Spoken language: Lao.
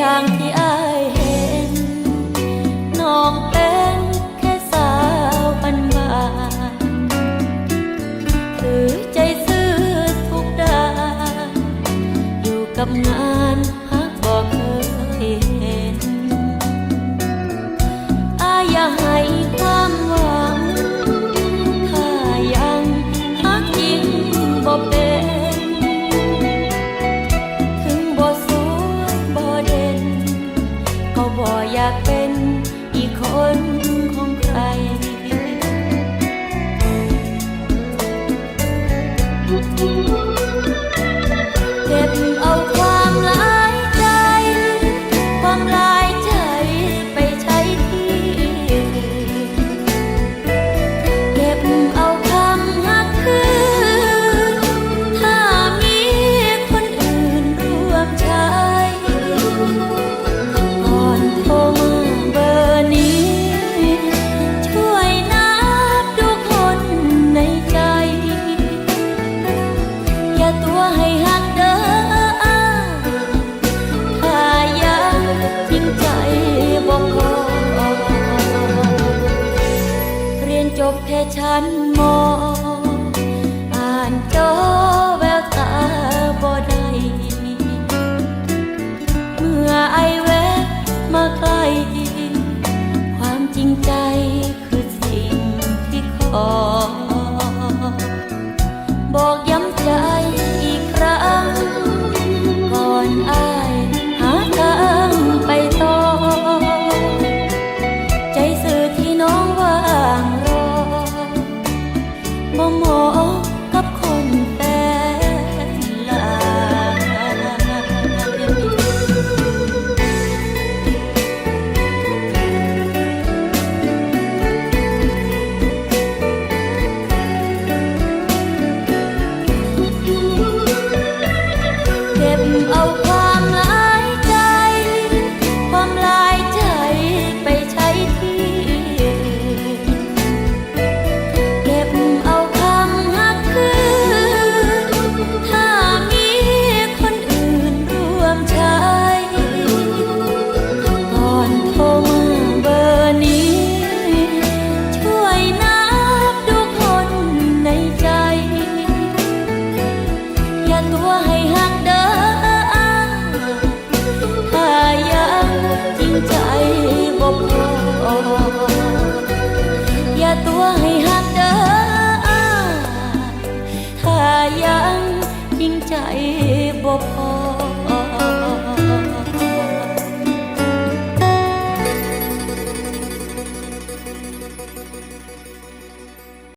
ຢ່າງທີ່ອ້າຍເຫັນ ນ້ອງເປັນແຄ່ສາວບ້ານໆ ຖືໃຈຊື່ທຸກດ້ານ ຢູ່ກັບງານຮັກບໍ່ເຄີຍເຫັນ ອາ ຢ່າໃຫ້ຄວາມຫວັງ ຖ້າຍັງຮັກຈິງບໍ່ເປັນ ເຖິງບໍ່ສວຍບໍ່ເດັ່ນ ກໍບໍ່ຢາກເປັນອີກຄົນຂອງໃຄ. ເກັບເອົາຄວາມຫຼາຍໃຈ ຄວາມຫຼາຍໃຈໄປໃຊ້ທີ່ອື່ນ ເກັບເອົາຄຳຮັກຄືນ ຖ້າມີຄົນອື່ນຮ່ວມໃຊ້ ກ່ອນໂທມາເບີນີ້ ຊ່ວຍນັບດູຄົນໃນໃຈ ຢ່າຕົວະໃຫ້ຮັກເດີອ້າຍ ຖ້າຍັງຈິງໃຈບໍ່ພໍ ຮຽນຈົບແຄ່ຊັ້ນ ມ. ອ່ານຈໍແວວຕາບໍ່ໄດ້ ເມື່ອອ້າຍແວະມາໃກ້ ຄວາມຈິງໃຈຄືສິ່ງທີ່ຂໍ ບອກຢ້ຳໃຈອີກຄັ້ງ ກ່ອນອ້າຍຫາທາງໄປຕໍ່ ໃຈຊື່ທີ່ນ້ອງຫວັງລໍ ບໍ່ເໝາະກັບຄົນແປນຫຼາຍ ເກັບເອົາຄວາມຫຼາຍໃຈ ຄວາມຫຼາຍໃຈໄປໃຊ້ທີ່ອື່ນ ເກັບເອົາຄຳຮັກຄືນ ຖ້າມີຄົນອື່ນຮ່ວມໃຊ້ ກ່ອນໂທມາເບີນີ້ ຊ່ວຍນັບດູຄົນໃນໃຈ ຢ່າຕົວະໃຫ້ຮັກເດີອ້າຍ ຖ້າຍັງຈິງໃຈບໍ່ພໍ ຢ່າຕົວະໃຫ້ຮັກເດີອ້າຍ ຖ້າຍັງຈິງໃຈບໍ່ພໍ.